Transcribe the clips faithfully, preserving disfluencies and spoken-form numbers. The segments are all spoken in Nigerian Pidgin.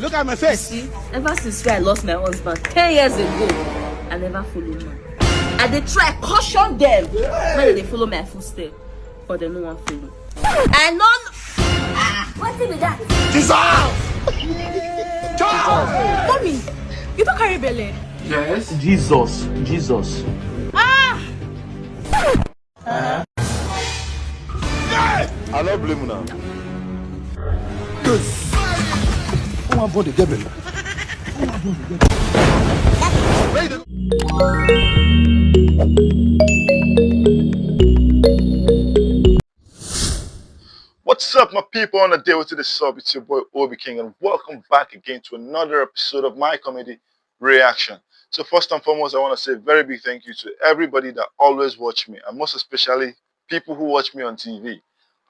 Look at my face. See, ever since I lost my husband ten years ago, I never follow man. I dey try caution them. Make they follow my footstep, but they no one follow. I know. Ah, what be that? Jesus! Mommy, you don't carry belly. Yes. Jesus, Jesus. Ah! I no blame una. Yes. Who wan born the devil? What's up, my people? On the day with this up, it's your boy Obi King, and welcome back again to another episode of my comedy reaction. So first and foremost, I want to say a very big thank you to everybody that always watch me, and most especially people who watch me on T V.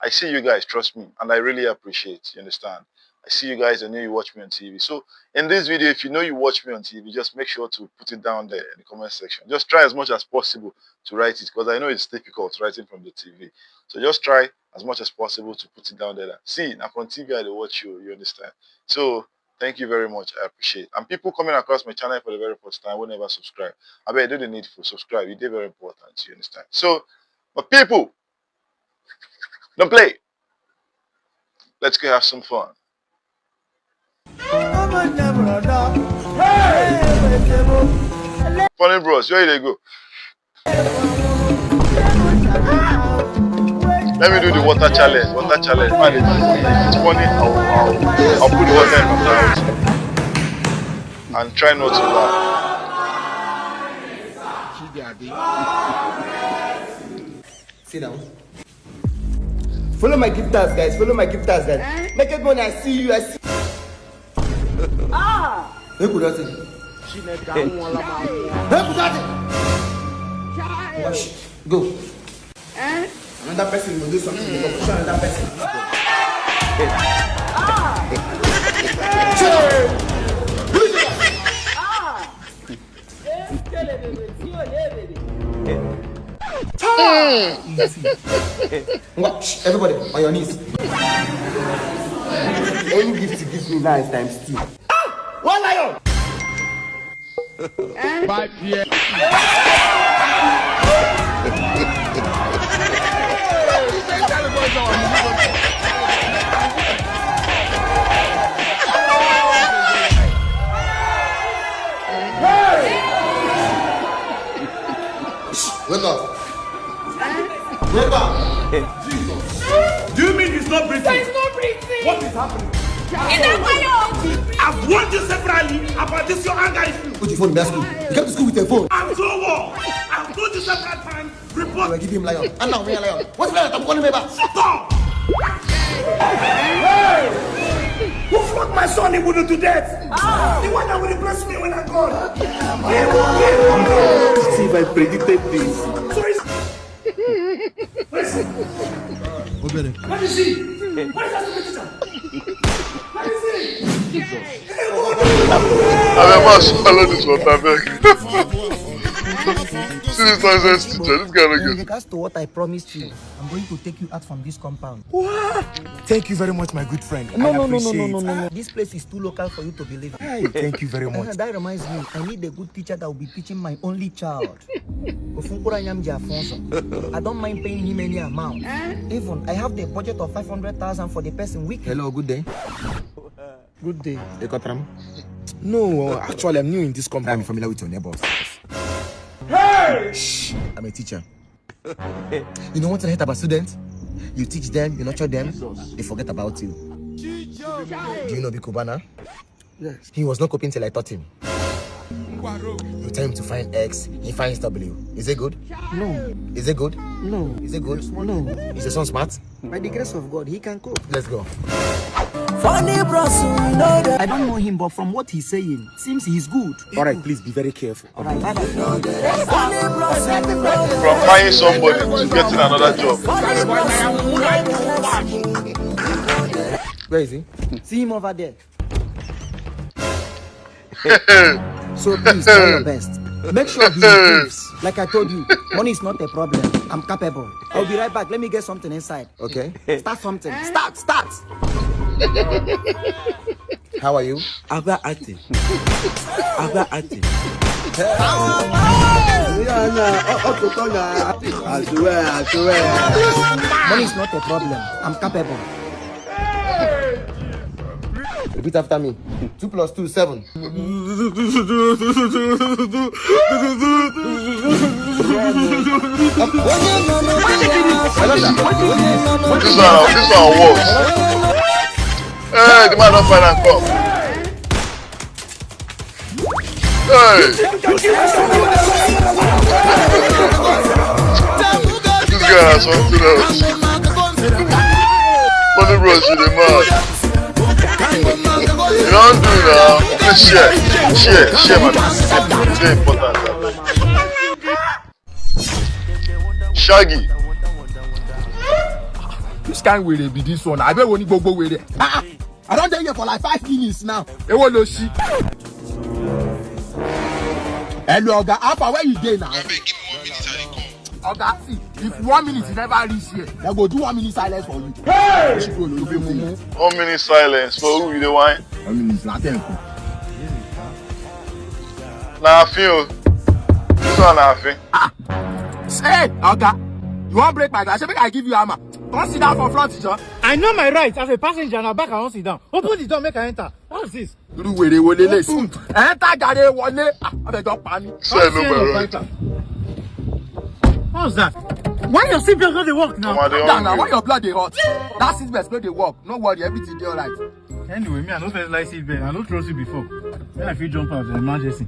I see you guys, trust me, and I really appreciate. You understand? I see you guys, I know you watch me on T V. So in this video, if you know you watch me on T V, just make sure to put it down there in the comment section. Just try as much as possible to write it, because I know it's difficult writing from the T V. So just try as much as possible to put it down there. See, now from T V I dey watch you, you understand? So thank you very much. I appreciate. And people coming across my channel for the very first time will never subscribe. I bet do the need for subscribe. It is very important. You understand? So, my people, don't play. Let's go have some fun. Funny bros, where they go? Let me do the water challenge. Water challenge. Man, it's, it's funny. I'll, I'll, I'll put the water in my mouth and try not to laugh. Sit down. Follow my gifters, guys. Follow my gifters, guys. Naked money, I see you. I see. Ah! Hey, Kudati. Hey, Kudati. Wash. Go. Another person will do something. Go push another person. Ngwa, shh, everybody on your knees. Any gift you give me now is times two. Ah! One lion! Five years. Wake up. Wake up. Jesus. Do you mean he's not breathing? He's not breathing. What is happening? I've warned you severally about this your anger issue. Put your phone in that school. You come to school with a phone. And so what? I've told you several times. Report. I give him lion. And now we are lion. What's lion? I'm calling me back. Stop! Hey! Who flog my son Ibudu to death? Ah. The one that will replace me when I'm gone. See if I predicted this. So it's Obere. Let me see. Where is that stupid teacher? Let me see. Jesus. I never swallow this water, beg. See this nonsense teacher. This guy no In get. Regards to what I promised you, I'm going to take you out from this compound. What? Thank you very much, my good friend. No, I no, no, no, appreciate no, no, it. No, no. This place is too local for you to be living. Hey, thank you very much. That reminds me, I need a good teacher that will be teaching my only child. Ofunkura Nyamji Afonso. I don't mind paying him any amount. Even I have the budget of five hundred thousand for the person week. Hello, good day. Good day. Ekotram? No, actually, I'm new in this company. I'm familiar with your neighbors. Hey! Shh, I'm a teacher. You know what I hate about students? You teach them, you nurture them, they forget about you. Do you know Bikubana? Yes. He was not coping till I taught him. You tell him to find X, he finds W. Is it good? No. Is it good? No. Is it good? No. Is your son smart? By the grace of God, he can cope. Let's go. Funny bros, we know that. I don't know him, but from what he's saying, seems he's good. All right, please be very careful. All right, bye-bye. Funny bros, we know that. From buying somebody to getting another job. Funny bros, we know that. Where is he? See him over there. So please try your best. Make sure he improves. Like I told you, money is not a problem. I'm capable. I'll be right back. Let me get something inside. Okay. Start something. Start, start. How are you? Abba Ati. Abba Ati. Yeah, yeah, oh, oh, oh, yeah. I swear, I swear. Money is not a problem. I'm capable. Repeat after me. Two plus two, seven. This one, this one works. Hey, the man don't find and come. Hey! This guy has something else. Money bros, you the man. You don't do now. Please share. Share. Share, man. It's very important. Shaggy. Which kind were be this one? I bet only go go with it. I don't dey here for like five minutes now. Ewo lo shi. Hello, Oga. How far where you dey now? Oga, see, if one minute you never reach here, they go do one minute silence for you. Hey! One minute silence for who you dey whine? One minute, na ten. Na afin o. This one na afin. Hey, Oga, you wan break my glass? Make I give you hammer. Come sit down for front, John. I know my right as a passenger. Na back I wan sit down. Open the door, make I enter. What's this? Irú wèrè wo lélẹ̀ sí? Enter jàre, wọlé. Ah, wọ́n fẹ́ jọ pa mí. Say no, my right. What's that? Why your seatbelt no dey work now? Calm down, why your blood dey hot? That seatbelt no dey work. No worry, everything dey alright. Anyway, me, I no first like seatbelt. I no trust you before. When I fit jump out, the emergency.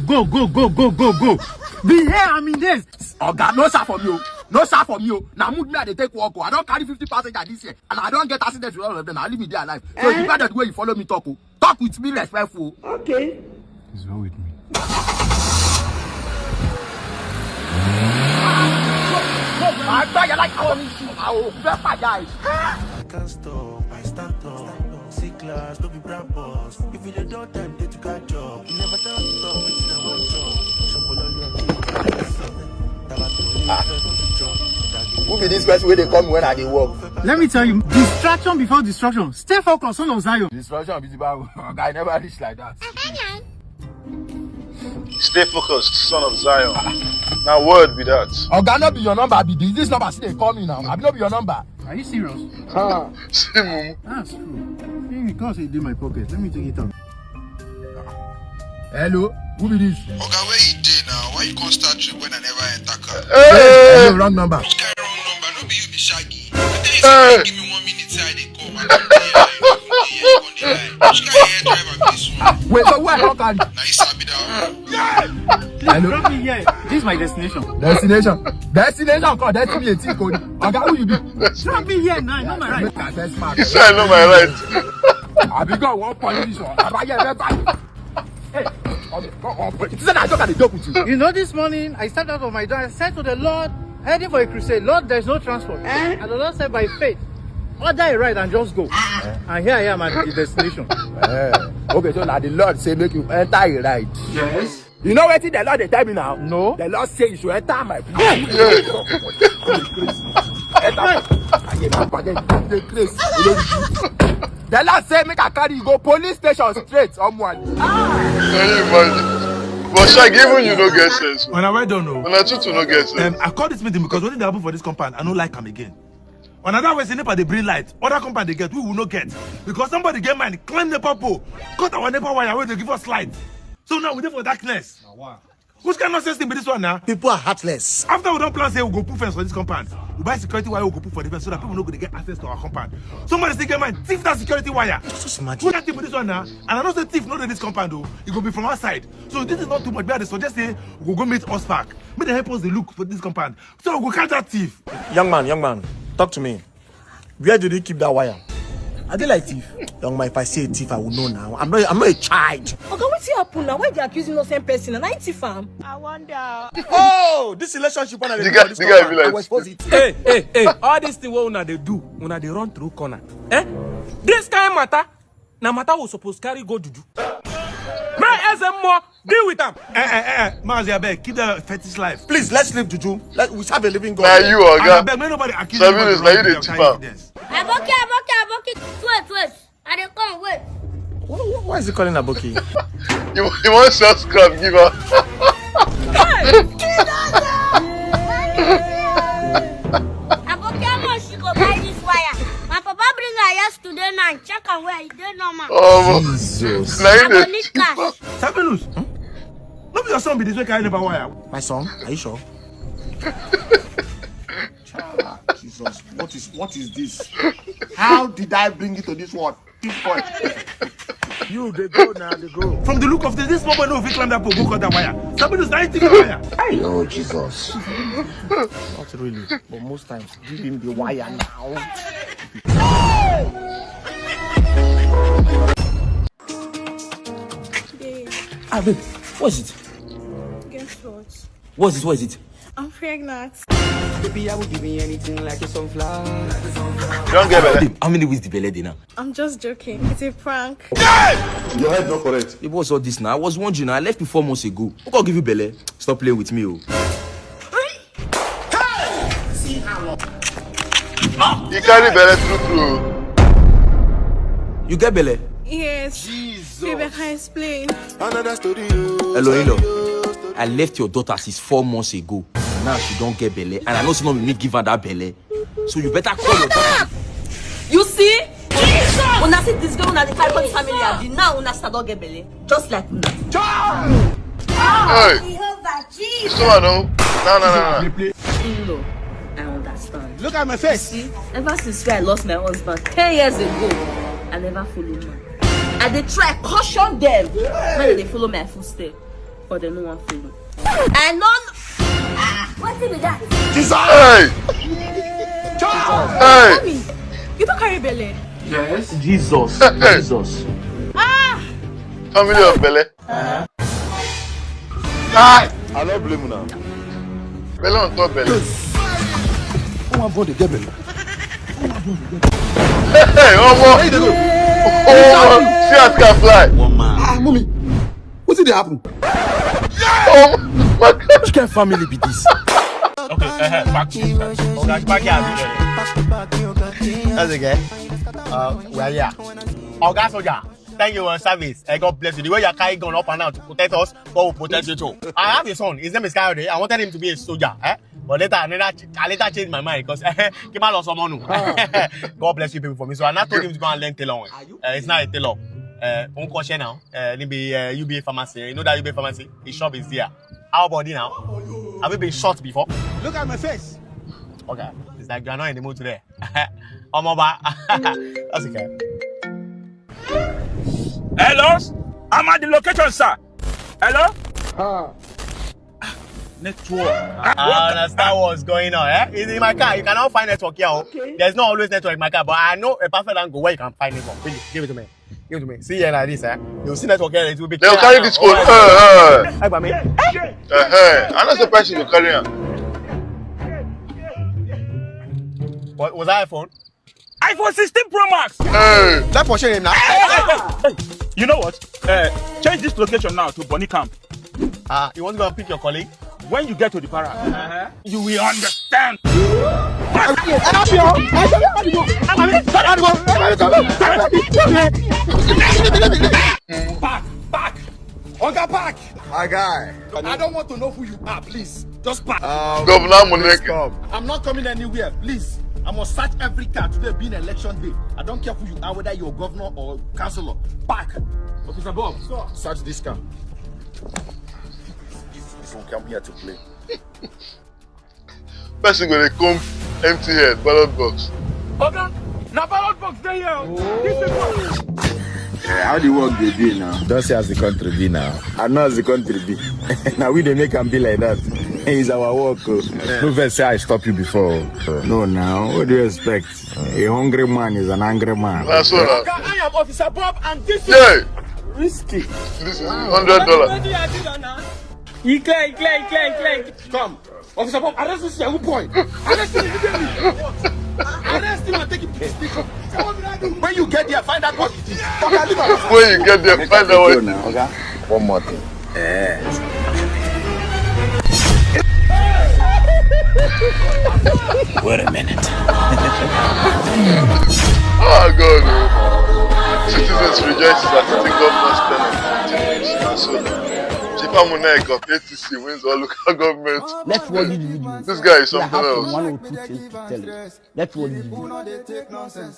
Go, go, go, go, go, go. Be here, I'm in this. Oga, no sha for me o. No sha for me o. Na mood me I dey take work o. I don carry fifty passenger this year, and I don get accident with all of them. I leave me there alive. So the brother wey you follow me talk o. Talk with me respectful. Okay. He's well with me. Àgbáyà láì kọ́ ní ṣùgbọ́n àwọn òkú fẹ́ pàdé àìsàn. I can't stop, I stand tall. See class, no be brand boss. If you dey don time, dey to catch up. You never tell me stop, wetin I want talk. Ṣọpọlọ ní ọjọ́ ìgbà. Who be this person wey dey call me when I dey work? Let me tell you, distraction before destruction. Stay focused, son of Zion. Destruction be the Bible. Oga, I never reach like that. Stay focused, son of Zion. Na word be that. Oga, no be your number be this. This number still dey call me now. Abi no be your number? Are you serious? See mumu. That's true. Hey, because e dey my pocket. Let me take it out. Hello, who be this? Oga, where you dey now? Why you come start trip when I never enter car? Hey! Hello, wrong number. Which kind wrong number? No be you be Shaggy. I tell you say give me one minute, say I dey come. I don dey here, I don dey here, I don dey lie. Which kind hair driver be this one? Wait, so who I come carry? Na you sabi that one. Please drop me here. This is my destination. Destination. Destination called destination. Oga, who you be? Drop me here now. I know my right. Make I first mark. You say I know my right. I be God one point this one. I buy everybody. Hey, God one point. You say I talk and joke with you. You know, this morning I stepped out of my door. I said to the Lord, heading for a crusade, Lord, there's no transport. And the Lord said, by faith, order a ride and just go. And here I am at the destination. Eh. Okay, so now the Lord say make you enter a ride. Yes. You know wetin the Lord dey tell me now? No. The Lord say you should enter my place. Enter my place. The Lord say make I carry you go police station straight, someone. Can you imagine? But Shaggy, even you no get sense. Una well done o. Una too too no get sense. Um, I call this meeting because wetin dey happen for this compound, I no like am again. Another way say NEPA dey bring light, other compound dey get, we will no get. Because somebody get mind, climb NEPA pole, cut our NEPA wire wey dey give us light. So now we dey for darkness. Which kind nonsense thing be this one now? People are heartless. After we don plan say we go put fence for this compound, we buy security wire, we go put for the fence so that people no go dey get access to our compound. Somebody still get mind, thief that security wire. Just imagine. Which kind thing be this one now? And I know say thief no dey this compound o. E go be from outside. So this is not too much. But I dey suggest say we go go meet us park. Make dem help us dey look for this compound. So we go catch that thief. Young man, young man, talk to me. Where did you keep that wire? I dey like thief. Young man, if I see a thief, I will know now. I'm not, I'm not a child. Oga, wetin happen now? Why they accuse innocent person? And I thief am. I wonder. Oh, this relationship one. The guy, the guy be like, I was supposed to. Hey, hey, hey! All this thing wey una dey do, una dey run through corner. Eh? This kind matter, na matter we suppose carry go juju. May Eze Mmụọ deal with am. Eh, eh, eh, eh, Mazi, abeg, keep that fetish life. Please, let's leave juju. Let, we serve a living God. Na you, Oga. And abeg, make nobody accuse you. Sabinus, na you dey thief am. Aboki, aboki, aboki. Wait, wait. I dey come, wait. Why is he calling Aboki? You, you want short scrap, give her. Aboki, how much she go buy this wire? My papa bring her yesterday night. Check am well, e dey normal. Oh, Jesus. Now you I go dey. Need cash. Sabinus, no be your son be this way carry never wire. My son, are you sure? Ah, Jesus, what is what is this? How did I bring it to this world? This point. You dey go now, dey go. From the look of this, this boy no fit climb that pole, go cut that wire. Sabinus, na you take the wire. No, Jesus. Not really, but most times give him the wire now. Babe, Ah, babe, what is it? Guess what? What is it? What is it? I'm pregnant. Baby, I will give you anything like a sunflower. You don't get better. Babe, how many weeks the belle dey now? I'm just joking. It's a prank. Your head not correct. Babe, what's all this now? I was wondering. I left you four months ago. Who can give you belle? Stop playing with me, oh. You carry belle true true. You get belle? Yes. Babe, I can't explain. Another story. Oh. Hello, hello. I left your daughter since four months ago. Now she don't get belle, and I know she not me give her that belle. So you better call your daughter. You see? Jesus! Una see this girl, una dey carry come this family, abi? Now una start don get belle, just like una. Hey, Jehovah Jesus. this one no. No, no, no, no. In-law, I understand. Look at my face. See, ever since I lost my husband ten years ago, I never follow man. I dey try caution them. When they follow my footstep, but they no wan follow. I no. What be that? Hey, hey, Mommy, you don't carry belle. Jesus. Jesus. Ah, family of belle. I don't blame you now. Belle on top belle. Who want born the devil? Hey, omo. Omo. See as can fly. Ah, mommy, what did happen? Oh my God. Which kind of family be this? Okay, uh, back to you. Oga, back here. That's okay. Uh, we are here. Oga Soldier, thank you for your service. Eh, God bless you. The way you are carrying gun up and down to protect us, God will protect you too. I have a son. His name is Kayode. I wanted him to be a soldier. Eh? But later, I, later, I later changed my mind because Kima lost someone. God bless you people for me. So I now told him to go and learn tailoring. Uh, it's not a tailor. Uh, Uncle now. Uh, maybe uh, U B A pharmacy. You know that U B A pharmacy? His shop is there. How about you now? Have you been shot before? Look at my face. Okay. It's like you're not in the mood today. Omoba. That's okay. Hello? I'm at the location, sir. Hello? Network. I understand what's going on. Eh? It's in my car. You cannot find network here. Oh. There's not always network in my car, but I know a perfect angle where you can find network. Bring it. Give it to me. Give it to me. See here like this, eh? You see network here, it will be They'll clear carry now. This phone. Oh, Uh, Hey, Bami. uh, uh, I'm not surprised you carry am. What was that iPhone? iPhone sixteen Pro Max. Hey, That for sharing now. You know what? Uh, change this location now to Bonnie Camp. Ah, you want to go and pick your colleague? When you get to the barrack, you will understand. Back, back. Oga, back. My guy. I don't want to know who you are, please. Just pack. Um, Governor Muneke. Come. I'm not coming anywhere, please. I must search every car today being election day. I don't care who you are, whether you're governor or councillor. Pack. Officer Bob, search this car. This, this one come here to play. Person go dey come empty head, ballot box. Oga, na ballot box dey here. This is what. Eh, how the work dey be now? Don't see as the country be now. I know as the country be. Now we dey make am be like that. It's our work. Oh. No vex say I stop you before. Oh. No, now what do you expect? A hungry man is an angry man. That's all. I am Officer Bob, and this is Yeah, risky. This is hundred dollar. He clear, he clear, he clear, he clear. Come, Officer Bob, arrest this young boy. Arrest him immediately. Arrest him and take him to the station. When you get there, find out what it is. Oga, leave am. When you get there, find out what. Oga, one more thing. Eh. Wait a minute. Oh God. Oh. Citizens rejoice as city government spend on fifteen bills. And so, Chief Amunai of A T C wins all local government. Let's watch this video. This guy is something else. One or two things to tell you. Let's watch this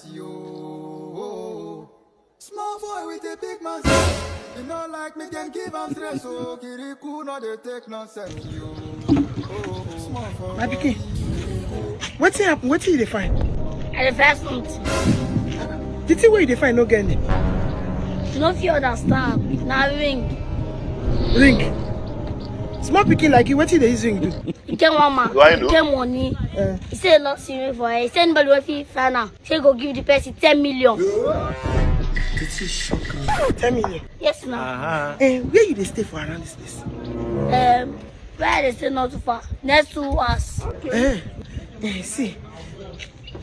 video. Small boy with a big man. You know, like me, can give am stress. Oh, Kiriku, no, they take nonsense. You. Oh, small boy. My pikin, wetin happen? Wetin you dey find? I dey find something. The thing wey you dey find no get name. You no fit understand. Na ring. Ring? Small pikin like you, wetin you dey use ring do? E get one man, e get money. Eh. He say he lost him for here. He say anybody wey fit find am, say go give the person ten million. This is shocking. Ten million? Yes, now. Uh-huh. Eh, where you dey stay for around this place? Um, where I dey stay not too far. Next to us. Eh, eh, see.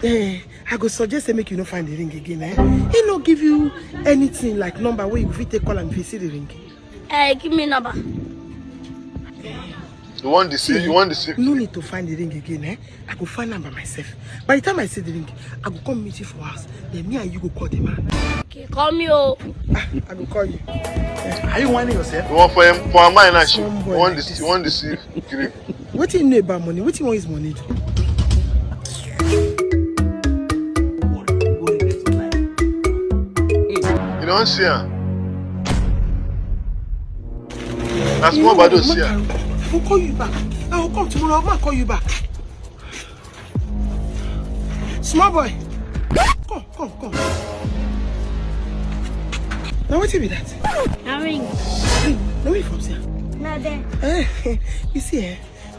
Eh, I go suggest say make you no find the ring again, eh? He no give you anything like number wey you fit take call am if you see the ring. Eh, give me number. You want the see, you want the see. No need to find the ring again, eh? I go find am by myself. By the time I see the ring, I go come meet you for house. Then me and you go call the man. Okay, call me, oh. Ah, I go call you. Are you whining yourself? You want for him, for a man and she. You want this, you want this. Wetin you know about money? Wetin you wan use money do? You don see am? Na small bado see am. I go call you back. I go come tomorrow. I go call you back. Small boy. Come, come, come. Now wetin be that? Na ring. Ring. Na where you from see am? Na there. Eh, you see, eh?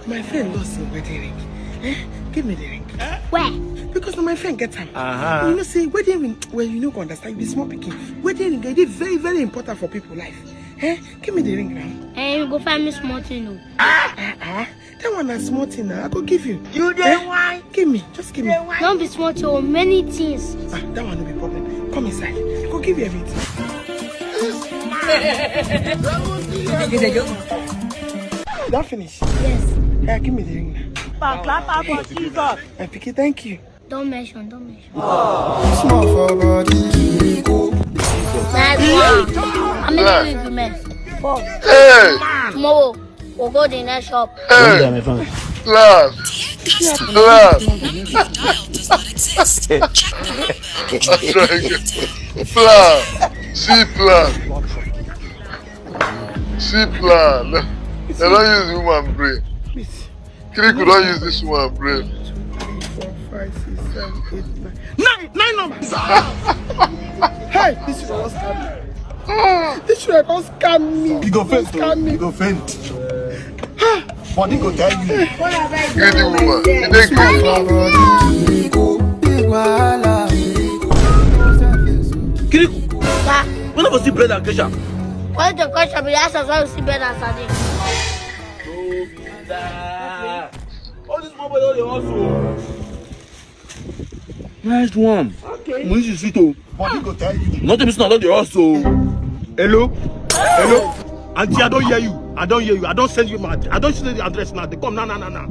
My friend lost him wedding ring. Eh? Give me the ring. Where? Because na my friend get am. Uh-huh. You know say wedding ring, well, you no go understand. You be small pikin. Wedding ring, e dey very, very important for people life. Eh? Give me the ring now. Eh, you go find me small thing o. Ah, ah. That one na small thing now. I go give you. You dey whine? Give me. Just give me. No be small thing o, many things. Ah, that one no be problem. Come inside. I go give you everything. That finish? Yes. Yeah, give me the ring now. Clap, clap for Jesus. My pikin, thank you. Don't mention, don't mention. Small for body. Nice one. How many ring you make? Four. Hey! Tomorrow, we'll go the next shop. Hey! Laugh. Laugh. Plan. See plan. See plan. They don't use human brain. Kiriku don use this one, bro. Two, three, four, five, six, seven, eight, nine. Nine, nine numbers. Hey, this should not scam me. This should not scam me. You go faint, oh. Scam me. You go faint. Body go tell you. Greedy woman. You dey greedy. Kiriku. Sir. We never see bread and ketchup. What is the question? We ask us why we see bread and sardine. All this mobile don dey hustle. Nice one. Okay. Money is sweet o. Body go tell you. Nothing is not don dey hustle. Hello? Hello? Auntie, I don hear you. I don hear you. I don send you my, I don send the address now. They come now, now, now, now.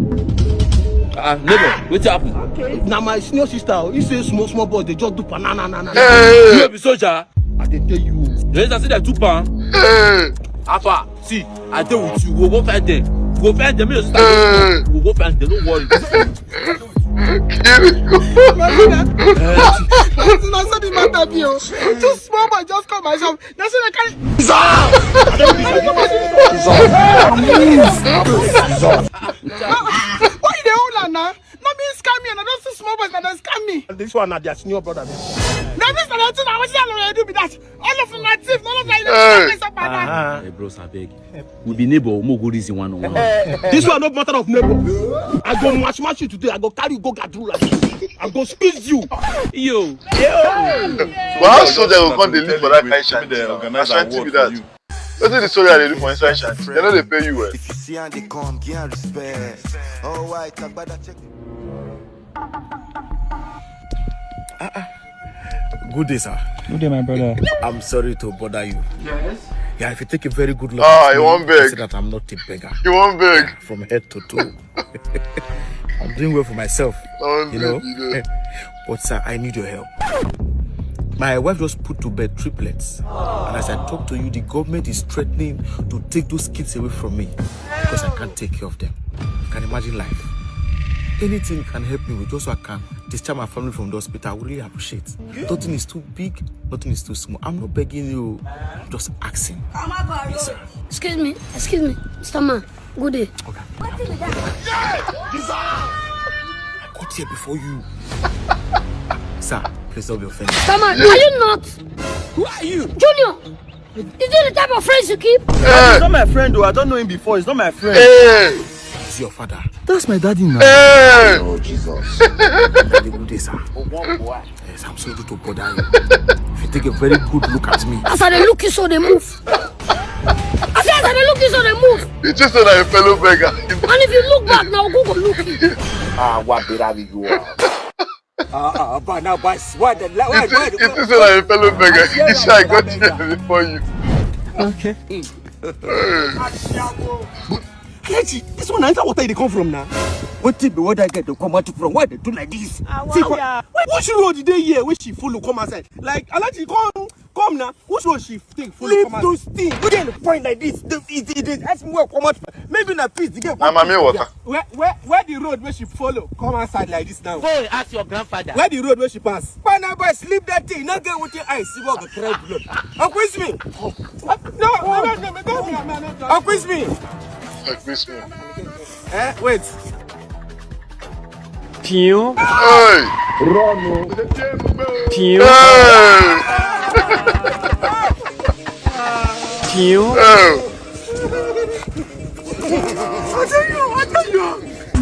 Ah, neighbor, wetin happen? Okay. Na my senior sister o. He say small, small boys dey just do pa na, na, na, na. Hey. You be soldier? I dey tell you. You know say dem two pound? Hey. Alpha, see, I dey with you. We go find them. We go find them. Make your sister go. Hey. We go find them. No worry. Kiriku. My brother, as una so the matter be o. Two small boys just come my shop. Na so dem carry. Why you dey hold am na? No be scam me, na those two small boys na dem scam me. This one na their senior brother. Na this na the thing na wetin I no dey do be that. All of una thief, none of una dey do this up and down. Hey, bros, abeg. We be neighbor, we go reason one on one. This one no matter of neighbor. I go mash mash you today. I go carry you go Gadrula. I go squeeze you. Yo. But how soldier go come dey live for that kind shanty? Na shanty be that. Wetin the soldier dey do for inside shanty? Dem no dey pay you well. If you see am dey come, give am respect. Oh, why Tagbada check. Good day, sir. Good day, my brother. I'm sorry to bother you. Yes? Yeah, if you take a very good look at me, you see that I'm not a beggar. You wan beg? From head to toe. I'm doing well for myself, you know. But sir, I need your help. My wife just put to bed triplets. And as I talk to you, the government is threatening to take those kids away from me because I can't take care of them. You can imagine life. Anything you can help me with, just so I can discharge my family from the hospital, I would really appreciate. Nothing is too big, nothing is too small. I'm not begging you, I'm just asking. Yes, sir. Excuse me, excuse me, mister Man. Good day. Okay. I got here before you. Sir, please don't be offended. Mister Man, are you not? Who are you? Junior, is this the type of friends you keep? He's not my friend, though. I don't know him before. He's not my friend. He's your father. That's my daddy now. Oh, Jesus. Daddy, good day, sir. Yes, I'm sorry to bother you. If you take a very good look at me. As I dey look you so, they move. I say as I dey look you so, they move. It's just that I'm a fellow beggar. And if you look back now, Google look you. Ah, what better you are. Ah, ah, but now, but why the, why, it, why, it is that I'm a fellow beggar. It's I got here before you. Okay. Hey. Kelechi, this one, na inside water e dey come from now. Wetin be what that girl dey come out from? Why they do like this? Ah, see, wow, yeah. Which road dey here wey she follow come outside? Like, Alhaji, come, come now. Which road she take follow come out? Leave those things. Wey dey point like this. The, it, it, it, ask me where come out. Maybe na peace the girl. Na Mami water. Where, where, where the road wey she follow come outside like this now? Go and ask your grandfather. Where the road wey she pass? But now, boy, sleep that thing. No get wetin eye see, go cry blood. Uncle Ismi. No, no, no, no, no, no, no, no, no. Uncle Ismi. Uncle Ismi. Eh, wait. Pion. Hey. Run o. Pion. Hey. Pion. Hey. I tell you, I tell you.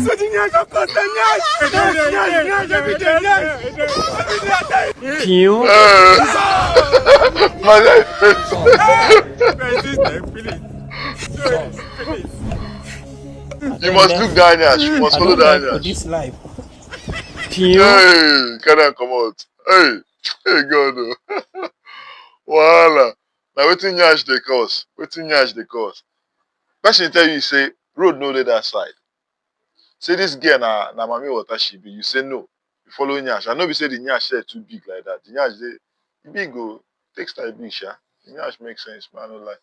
So the nyash of course, the nyash. Nyash, nyash, nyash, every day, nyash. Every day, I tell you. Pion. Hey. My life is. Please, please. You must look down here. You must follow down here. This life. Pion. Hey, can I come out? Hey, hey, God, oh. Wahala. Now, wetin nyash dey cause? Wetin nyash dey cause? Person tell you, say, road no dey that side. Say this girl na, na Mami water she be. You say no. You follow nyash. I no be say the nyash sef too big like that. The nyash dey, e big o. Takes time big, sha. The nyash makes sense, man. No lie.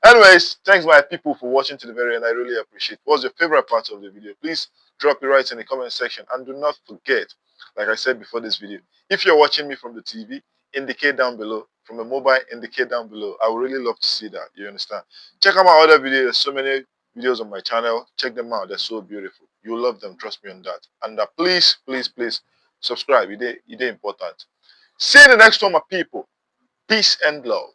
Anyways, thanks, my people, for watching to the very end. I really appreciate. What's your favorite part of the video? Please drop it right in the comment section. And do not forget, like I said before this video, if you're watching me from the T V, indicate down below. From a mobile, indicate down below. I would really love to see that. You understand? Check out my other videos. There's so many videos on my channel. Check them out. They're so beautiful. You'll love them. Trust me on that. And uh, please, please, please subscribe. It is, it is important. See you in the next one, my people. Peace and love.